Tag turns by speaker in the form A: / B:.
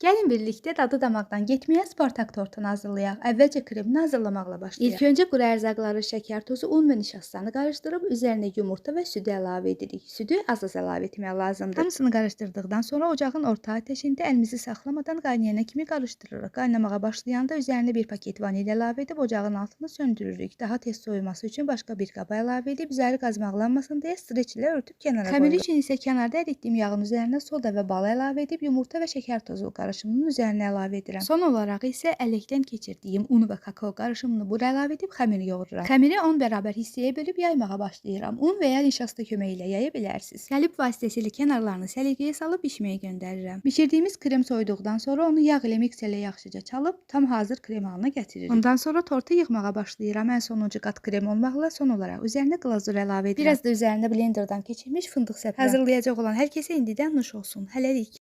A: Gəlin birlikdə dadı damaqdan getməyən Spartak tortunu hazırlayaq. Əvvəlcə kremini hazırlamaqla başlayaq. İlk öncə quru ərzaqları, şəkər tozu, un və nişastanı qarışdırıb üzərinə yumurta və südü əlavə edirik. Südü az-az əlavə etmək lazımdır. Hamısını qarışdırdıqdan sonra ocağın orta atəşində əlimizi saxlamadan qaynayana kimi qarışdırırıq. Qaynamağa başlayanda üzərinə bir paket vanil əlavə edib ocağın altını söndürürük. Daha tez soyuması üçün başqa bir qaba əlavə edib üzəri qazmaqlanmasın deyə streç ilə örtüb kənara qoyuruq. Xəmiri üçün isə kənarda əritdiyim yağın üzərinə soda və bal əlavə edib yumurta və şəkər tozu qarışımının üzərinə əlavə edirəm. Son olaraq isə ələkdən keçirdiyim un və kakao qarışımını bura əlavə edib xəmiri yoğururam. Xəmiri 10 bərabər hissəyə bölüb yaymağa başlayıram. Un və ya nişasta köməyi ilə yaya bilərsiniz. Qəlib vasitəsilə kənarlarını səliqəyə salıb bişməyə göndərirəm. Bişirdiyimiz krem soyuduqdan sonra onu yağ ilə mikserlə yaxşıca çalıb tam hazır krem halına getiririk. Ondan sonra tortu yığmağa başlayıram. Ən sonuncu qat krem olmaqla son olaraq üzərinə glazur əlavə edirəm. Biraz da üzərinə blenderdan keçirilmiş fındıq səpirəm. Hazırlayacaq olan hər kəsə indidən nuş olsun. Hələlik.